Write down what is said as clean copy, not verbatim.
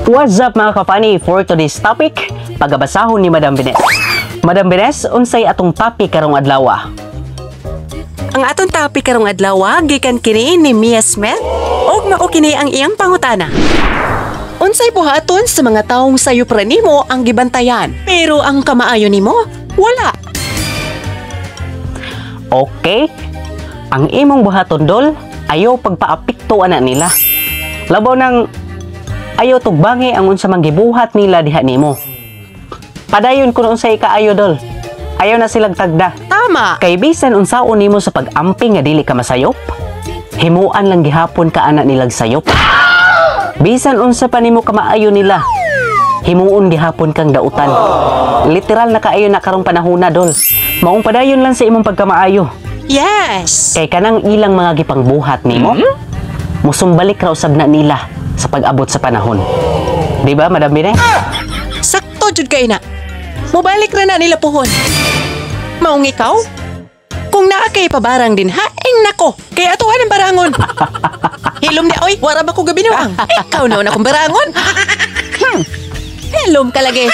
What's up, mga ka-funny? For today's topic, pagabasahon ni Madam Bines. Madam Bines, unsay atong topic karong adlaw? Ang atong topic karong adlaw gikan kini ni Mia Smith ug mao kini ang iyang pangutana. Unsay buhaton sa mga taong sayop ra nimo ang gibantayan, pero ang kamaayo nimo wala? Okay? Ang imong buhaton, dol, ayaw pagpaapekto ana nila. Labaw nang ayaw tugbangi ang unsa man gibuhat nila diha nimo. Padayon kung unsay kaayo, dol. Ayaw na silang tagda. Tama. Kay bisan unsaon nimo sa pag-amping nga dili ka masayop, himuan lang gihapon ka ana nilag sayop. Bisan unsa pa nimo kamaayo nila, himuon gihapon kang dautan. Literal na kaayo na karong panahona, dol. Maong padayon lang sa imong pagkamaayo. Kay kanang ilang mga gipangbuhat nimo, musumbalik ra usab na nila sa pag-abot sa panahon. Di ba, Madam Bine? Sakto jud kay na. Mobalik ra na nila puhon. Maong ikaw? Kung naa kay pabarang din ha, ing nako, kay atuhan ang barangon. Hilom ni oy, wara ba ko gabi? Ikaw na akong barangon. Hilom ka lagi.